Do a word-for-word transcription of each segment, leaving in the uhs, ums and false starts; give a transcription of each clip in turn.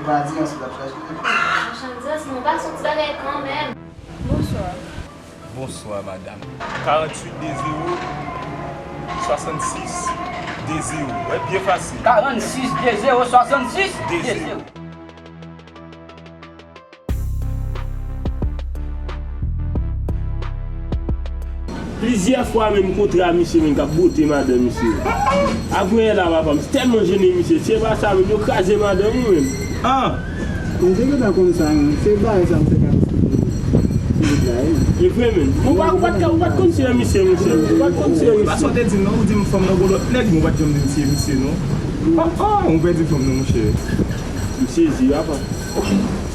Machann dyas, nou pa sou ti bagay kanmenm. Bonswa. Bonswa, madanm. Karanntuit de zewo, swasannsis, de zewo. Wè, byen fasil. Karannsis de zewo, swasannsis de zewo. Plizyè fwa menm m kontre a misye menm k ap bwote madanm misye. Apre la papa, m tèlman jennen misye, se pa sa menm, yo kraze madanm ou menm. Ah! Mwen te gentan konn sa menm, se bagay sa m fèk ap esplike. E vre menm. Ou pa, ou pa t ka, ou pa t konn se yon misye, monchè. Ou pa t konn se yon misye. Paske w te di m non, ou di m fanm nan gon lòt nèg, men ou pa t janm di m se misye non. Ah, ah, ou pèdi fanm nan, monchè. M sezi, papa.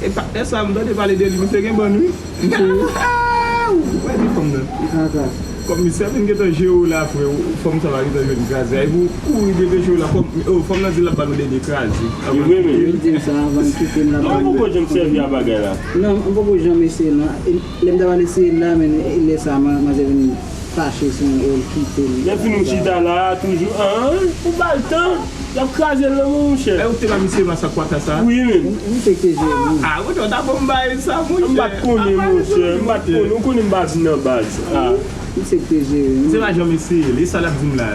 E patnè sa, m tande pale de li, misye gen bann, wi. Ou pèdi fanm nan. Kaka. Kòm misye ap vin gentan jere w la, frè, fanm sa va gentan jwenn kraze. Epi w kouri depeche w la, kòm, oh, fanm nan di l ap ba nou dènye kraze. Li vre menm. Li di m sa avan l kite m la. Non, m poko janm sèvi a bagay la. Non, m poko janm eseye non. E, lè m ta pral eseye l la, men e lè sa, man-, manzè vin fache sou mwen, e l kite m. Lè fini w chita la, toujou, an, ou ba l tan, l ap kraze l nan men w, monchè. E ou te ba misye masak kwata sa? Wi, men. M, m te jere l, wi. Ah, ou ta ban m bagay sa, monchè. M pa t konnen, monchè, m pa t konnen. Ou konnen m pa vin nan baz. Ah. M se te jere l. Se pa janm eseye l, e sa l ap di m la.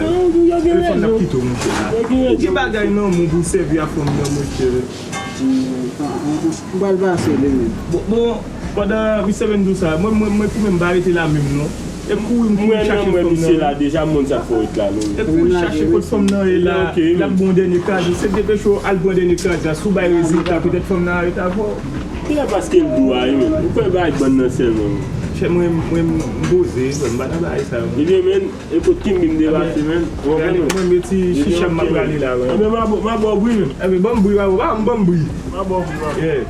Telefòn n ap kite w, monchè. Ou gen bagay nan men w pou w sèvi a fanm nan, monchè. M pral pase li menm. Bon, bon, pandan misye vin di w sa, mwen, mwen, mwen, pou mwen, m pa rete la menm, non. E kouri, m kouri chache fanm nan. Mwen, non, mwen, misye la deja, m konn sa k fè w ret la, non. E kouri chache kot fanm nan ye la, l ap bon dènye kraze. Se depeche w al pran dènye kraze a, si w bay rezilta, petèt fanm nan arete avè w. Kilè paske l di w a, wi, menm. Ou kwè bay bann nan sèlman, wi. Chè, mwen, mwen, m poze, m pa nan bagay sa yo. Ebyen, men, e kot Kim Kim te pase, men. Ou konprann? Mwen, mwen, ti chicha m ap rale la, wi. Ebyen, m a ba w bri, men. Ebyen, ban m bri, ba m, ba m bri. M a ba w bri, ba m. Yeah.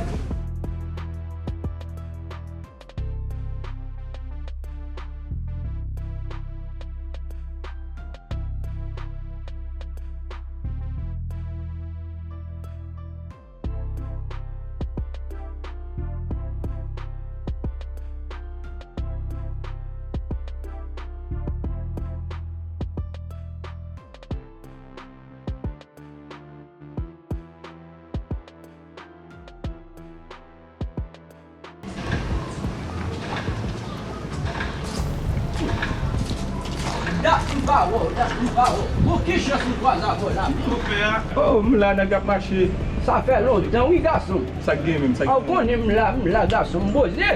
Dat m pa wè w, dat m pa wè w. Bon, ki chans m kwaze avè w la menm? Konpè a. Oh, m la, nèg ap mache. Sa fè lontan wi, gason. Sa k gen menm, sa k gen? A, ou konnen m la, m la, gason, m poze.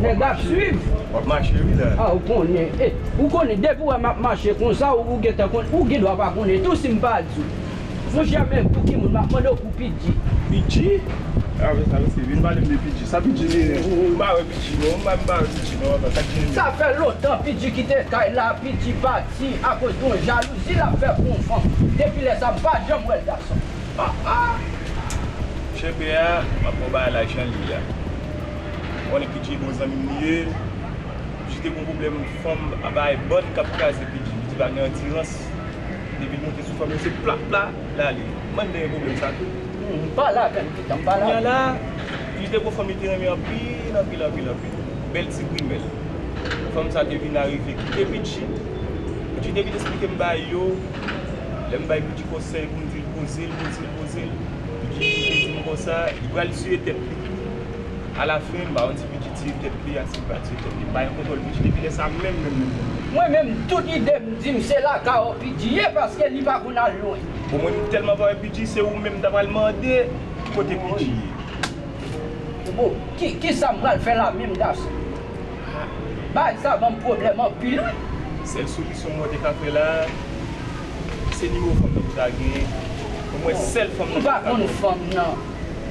Nèg ap swiv. W ap mache, wi, la. A, ou konnen. E, ou konnen, depi w wè m ap mache konsa, ou, ou gentan konn, ou gen dwa pa konnen tou si m pa di w. Monchè, men pou ki moun m ap mande w pou P G. P G? A, men sa, mesye, vin pale m de P G. Sa P G genyen? M pa wè P G, non. M pa, m pa wè P G, non. Sa k genyen? Sa fè lontan P G kite kay la, P G pati akoz de yon jalouzi l ap fè pou yon fanm. Depi lè sa, m pa janm wè l, gason. Ah, ah! Chè pè a, m ap ba w bagay la jan l ye a. Ou konnen P G bon zanmi m li ye. P G te gon pwoblèm fanm, a bay bann k ap kraze P G. P G pa gen andirans. Depi l monte sou fanm yo, se pla, pla, l ale. Mwen m te gen pwoblèm sa tou. Hmm, pale avè m, pitit, pale avè m. Kounye a la, P G te gon fanm li te renmen anpil, anpil, anpil, anpil. Bèl ti grimèl. Fanm sa te vin arive kite P G. P G te vin esplike m bagay yo. Lè m bay P G konsèy pou m di l poze l, poze l, poze l. P G te di m konsa, li pral tiye tèt li tou. Alafen, m pa konn si P G tiye tèt li a, si l pa tiye tèt li. M pa gen kontwòl P G depi lè sa menm, menm, menm, menm. Mwen menm, tout ide m di m se lakay ou P G ye, paske li pa konn al lwen. Bon, mwen, m tèlman pa wè P G, se ou menm m ta pral mande kote P G ye. Bon, ki, kisa m pral fè la menm, gason? Bagay sa ban m pwoblèm anpil, wi. Sèl solisyon mwen te ka fè la, se nimewo fanm nan pou ta genyen. Pou mwen, sèl fanm nan. M pa konn fanm nan.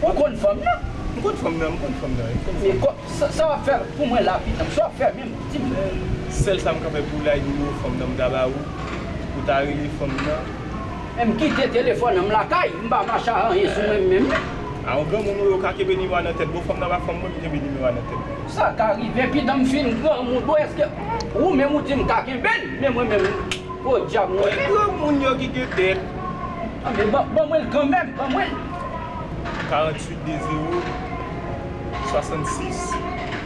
Ou konn fanm nan? M konn fanm nan, m konn fanm nan, m konn fanm nan. Men kò-, sa, sa w ap fè pou mwen la, pitit m? Sa w ap fè menm? Di m. Sèl sa m ka fè pou w la, e nimewo fanm nan m ta ba ou, pou w ta rele fanm nan. Men m kite telefòn nan m lakay, m pa mache a anyen sou mwen menm. A yon granmoun ou ye, ou ka kenbe nimewo a nan tèt, bon, fanm nan pa fanm mwen, m kenbe nimewo a nan tèt mwen. Sa ka rive, pitit m fin granmoun, bon, èske ou menm ou di m ka kenbe l, men mwen menm, podyab mwen. Mwen granmoun yo ki gen tèt. A, men ban, ban mwen l kanmenm, ban mwen l. Karanntuit de zewo, swasannsis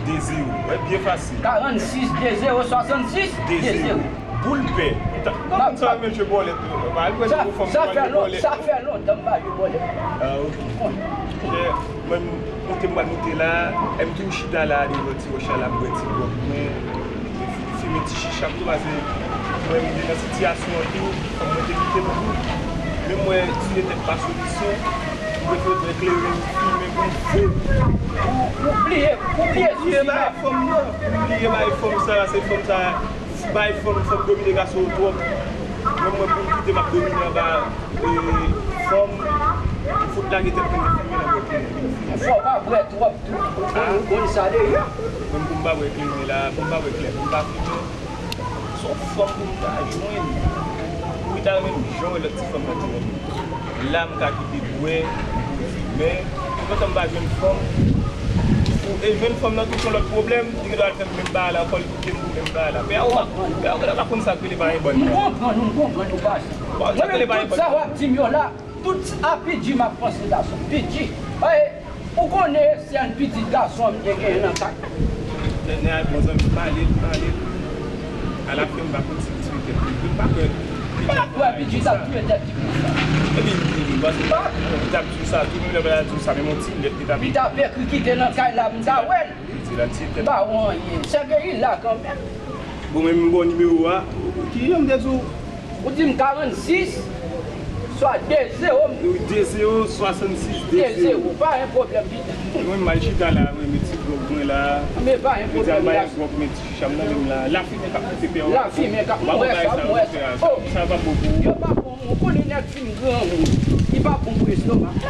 de zewo. Wè, byen fasil. Karannsis de zewo, swasannsis de zewo. Boul pè. Sa, moun sa renmen jwe bòlèt tou. Pa al pran gwo fanm pou al jwe bòlèt. Sa fè lontan m pa jwe bòlèt. Ah, ok. Monchè, mwen, m monte, m pral monte la, e m toujou chita la devan ti wòch la, m bwè ti gwòg mwen, e fi-, fime ti chicha m tou, paske mwen, m te nan sitiyasyon an tou, fanm mwen te kite m tou. Men m wè tire tèt pa solisyon, m prefere pran kleren, m fimen pou m fou. Ou, ou bliye, ou bliye sousi a. Bliye bay fanm nan, bliye bay fanm sa, se fanm sa. Bay fanm, fanm domine gason yo twòp. Menm mwen pou m kite m ap domine anba, e, fanm, m fout lage tèt mwen nan fimen nan bwè kleren. Fò w pa bwè twòp tou. Ou konn, ou konn sa deja. Menm pou m pa bwè kleren la, pou m pa bwè kleren, pou m pa fimen. Se yon fanm pou m ta jwenn. Ou ta renmen m jan w wè lòt ti fanm nan jwenn. La m ka kite bwè, m poze. Men, toutotan m pa jwenn fanm, e jwenn fanm nan tou se yon lòt pwoblèm, li gen dwa al fè menm bagay la ankò, li kite m pou menm bagay la. Pè a, ou pa, pè a, ou genlè pa konn sa k rele pa yon bòn. M konprann ou, m konprann ou, gason. Mwen menm, tout sa w ap di m yo la, tout a P D G m ap panse, gason. P D G. Ou konnen sèl pitit gason m te genyen nan kay. Nèg la bon zanmi, m pale l, m pale l. Alafen, m pa konn si l tiye tèt li. M pa kwè. M pa kwè P D G t ap tiye tèt li konsa. Epi, m di, m panse li t ap di w sa tou, menm lè l di w sa, menm yon ti lèt li t ap ekri. Li t ap ekri kite nan kay la, m ta wè l. Li di l al tiye tèt li. M pa wè anyen. Sèke li la kanmenm. Bon, men m ba w nimewo a. Kijan m te di w? Ou di m karannsis, swa de zewo. Wi, de zewo, swasannsis, de zewo. De zewo, pa gen pwoblèm, pita. Mwen, m al chita la, mwen, met ti gwòg mwen la. Men pa gen pwoblèm, m bay gwòg, met ti chicha m nan men m la. Lafimen k ap moute pè a. Lafimen k ap, m wè sa, m wè sa. Oh! Sa pa bon pou ou. Yo pa bon, ou konnen nèg fin granmoun. Li pa bon pou estomak.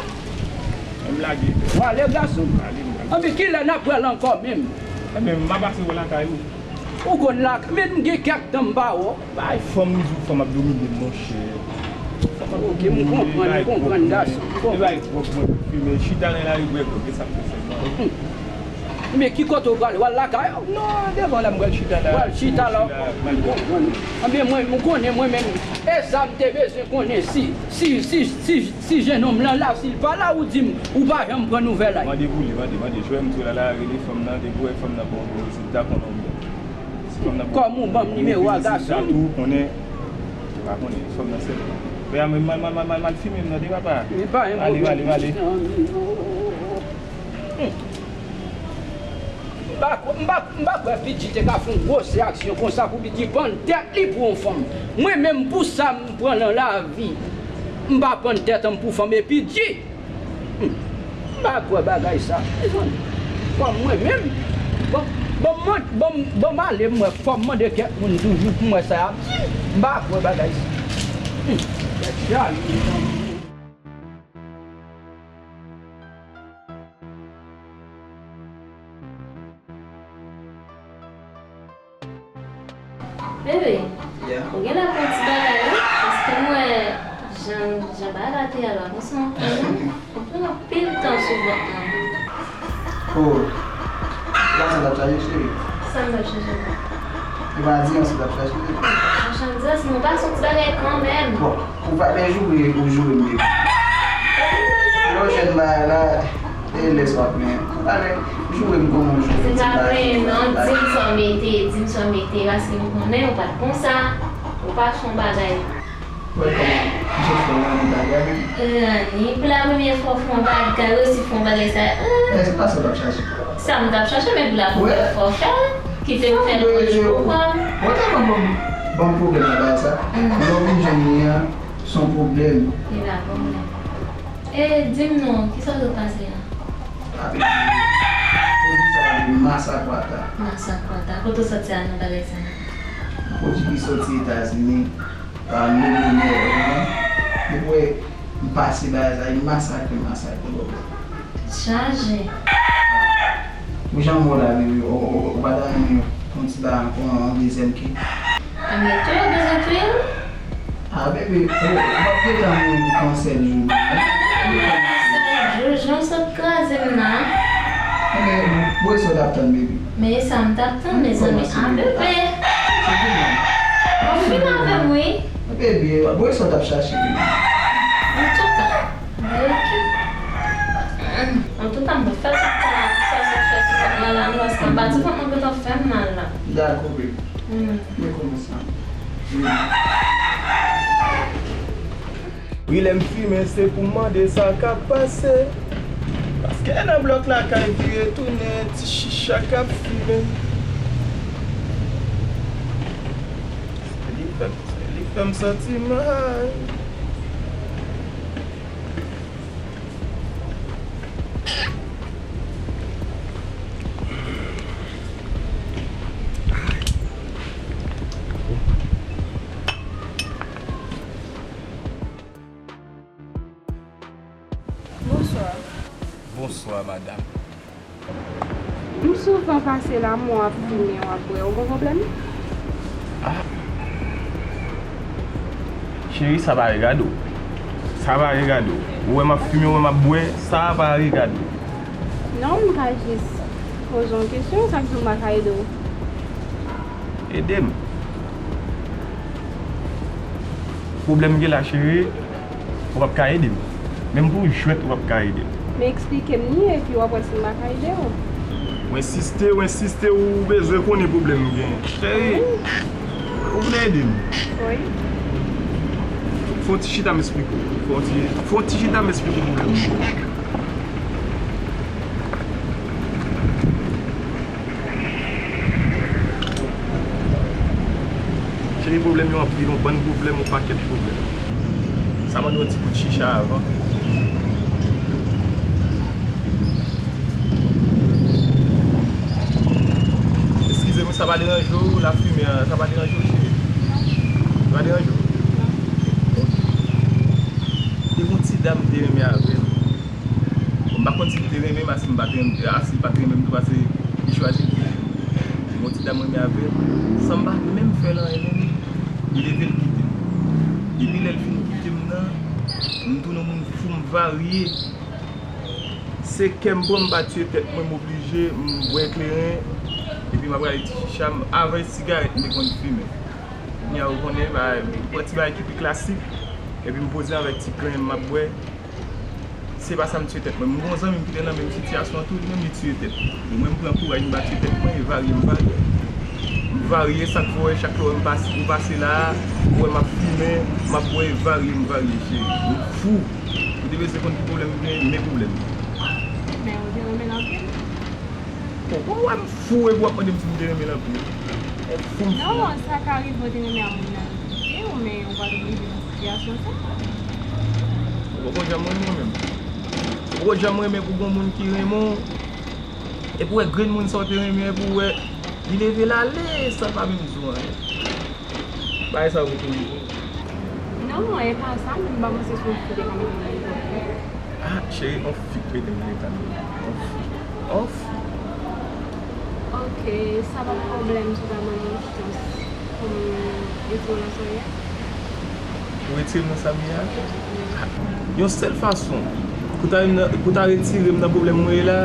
Men m lage. W ale, gason. Ale, m ale. Anpi kilè n ap wè l ankò menm? Ebyen, m a pase wè lakay ou. Ou konn la, men m gen kèk tan m pa wè w. Bay fanm, m di w, fanm ap domine m, monchè. Ok, m konprann, m konprann, gason. M konprann. Bay gwòg mwen pou fimen, chita nan lari bwè gwòg, e sa m te fè. Men ki kote w prale? W al lakay ou? Non, devan la, m pral chita la. W al chita la. M konprann. Anben, mwen, m konnen mwen menm. E sa m te bezwen konnen, si, si, si, si, si jennonm lan la, si l pa la, ou di m, ou pa janm pran nouvèl la. Mande pou li, mande, mande. Jwè m di w la, la, rele fanm nan, depi w wè fanm nan ba w bon rezilta, konnen w byen. Si fanm nan ba w bon rezilta tou, konnen, ou pa konnen, fanm nan sèl. Pè a, m al, m al, m al, m al, m al fimen m nan, de papa. Ale, ale, ale. M pa kwè, m pa, m pa kwè P D G te ka fè yon gwosè aksyon konsa pou P D G pann tèt li pou yon fanm. Mwen menm, pou sa m pran nan lavi, m pa pann tèt an m pou fanm. E P D G, hmm, m pa kwè bagay sa. Mezanmi, fanm mwen menm, bon, bon, mwen, bon, bon, m ale, m wè, fò m mande kèk moun toujou pou m wè sa y ap di. M pa kwè bagay sa. Hmm, tèt chaje, mezanmi. Bebe, ou genlè pran ti bagay wi, paske m wè jan, jan bagay la te ye a la, konsa anpil, anpil tan sou vant mwen. Oh, la sa t ap chaje, cheri? Sa m t ap chaje la? E pa di anse w t ap chache li. Machandiz, nou pa sou ti bagay kanmenm. Bon, ou pa men joure, ou joure m depi. Lè w jwenn bagay la, e lès w ap men. Ou pa men joure m kòman w joure m ti bagay. Se pa plenyen non, di m sa w mete, di m sa w mete, paske m konnen ou pa t konsa, ou pa fè yon bagay. Wè kòman, kijan w fè w rani bagay menm? Rani, pou la premyè fwa w fè yon bagay, ou resi fè yon bagay sa. Èske se pa sa w t ap chache? Sa m t ap chache, men pou la premyè fwa w fè l, kite m fè l pou kò m. Ou tèlman ban m, ban m pwoblèm nan bagay sa. Lè w vin jwenn li an, se yon pwoblèm. Li pa pwoblèm. E, di m non, kisa w sot pase a? Ape, pwodui sa rele Masakwata. Masakwata, kote w sòti a nan bagay sa? Pwodui ki sòti Etazini. Ah, millennial, hein? Depi w wè m pase bagay sa, li masakre, masakre, bro. Chaje. Pou jan m wè w la, bebe, ou, ou, ou pa ta renmen yon ti bagay ankò, yon dezyèm ke? Anben, tou yo bezwen touye l? Ah, bebe, ou, ou p ap gentan mouri pou kansè jou, non? Kansè jou, jan w sot kraze m nan. Anben, bwè sa w t ap tann, bebe. Men e sa m t ap tann, mezanmi. Ah, bebe. Ou fin avè m, wi. Bebe, bwè sa w t ap chache, bebe. Antouka, ok. Antouka, m p ap fè tout sa, sa sot fè sou vant mwen la, non, paske m pa di vant mwen gentan fè m mal la. Dakò, bebe. Men kòman sa? Wi, lè m fimen, se pou m mande sa k ap pase. Paske nan blòk lakay vire tounen, ti chicha k ap fimen. Se li fè m, se li fè m santi mal. Bonswa. Bonswa, madanm. M souvan pase la, m wè w ap fimen, w ap bwè, ou gen pwoblèm? Ah. Cheri, sa pa regade w. Sa pa regade w. Ou wè m ap fimen, ou wè m ap bwè, sa pa regade w. Non, m ka jis poze w yon kesyon, sa k di w m pa ka ede w? Ede m? Pwoblèm m gen la, cheri, ou p ap ka ede m. Menm pou jwèt, ou p ap ka ede m. Men eksplike m li, epi w ap wè si m pa ka ede w. Ou ensiste, ou ensiste, ou bezwen konnen pwoblèm m gen. Cheri, wi, ou vle ede m? Wi. Fè yon ti chita m esplike w. Fè yon ti, fè yon ti chita m esplike w pwoblèm m gen. Cheri, pwoblèm yo anpil, yon bann pwoblèm, yon pakèt pwoblèm. Sa mande yon ti kout chicha avan. Eskize m, sa pa deranje w, lafimen an, sa pa deranje w, cheri? Sa pa deranje w? Ok. Te gen yon ti dam te renmen avè m. Bon, m pa konn si l te renmen m, a si m pa t renmen, a si l pa t renmen m tou, paske li chwazi l kite m. Bon, ti dam renmen avè m, san m pa menm fè l anyen menm, li leve l kite m. Epi lè l fin kite m nan, m tounen yon moun fou, m varye. Se kè m pran, m pa tiye tèt mwen, m oblije, m bwè kleren, epi m ap rale ti chicha m, avè sigarèt m te konn fimen. Kounye a, ou konnen, ba, m pran ti bagay ki pi klasik, epi m poze avèk ti kleren m, m ap bwè. Se pa sa m tiye tèt mwen. M gen yon zanmi m ki te nan menm sitiyasyon an tou, li menm li tiye tèt li. Bon, mwen m pran kouraj, m pa tiye tèt mwen, e varye m varye. M varye, sa k fè w wè chak lè w wè m pase, ou pase la a, ou wè m ap fimen, m ap bwè, e varye m varye, cheri. M fou. Ou te bezwen konn ki pwoblèm m gen, men pwoblèm. Men ou te renmen l anpil? Bon, ou wè m fou epi w ap mande m si m te renmen l anpil. E fou m fou. Non, sa ka rive w te renmen yon moun nan kite w, men ou pa t oblije nan sitiyasyon sa. Ou poko janm renmen w menm. Ou poko janm renmen pou gon moun ki renmen w. Epi w wè grenn moun sa w te renmen, epi w wè li leve l ale san pa menm di w anyen. Bagay sa yo pou tou rive. Non, e pa sa, men m pa panse se yon fi te ka mete m nan eta sa. Ah, cheri, on fi k mete m nan eta m. On fi. On fi. Ok, sa pa pwoblèm si w ta ban m yon chans pou m retire w nan sa w ye a? Pou retire m nan sa m ye a? Yon sèl fason. Pou ta, pou ta retire m nan pwoblèm mwen ye la,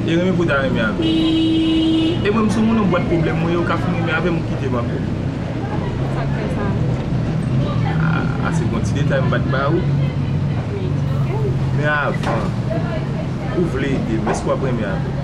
e renmen pou ta renmen avè m. E mwen, m sou moun, yon bwat pwoblèm mwen ye, ou ka fin renmen avè m, ou kite m apre. Sa k fè sa? A, a, se yon ti detay m pa t ba ou. Wi, ok. Men avan, ou vle ede m, èske w ap renmen avè m?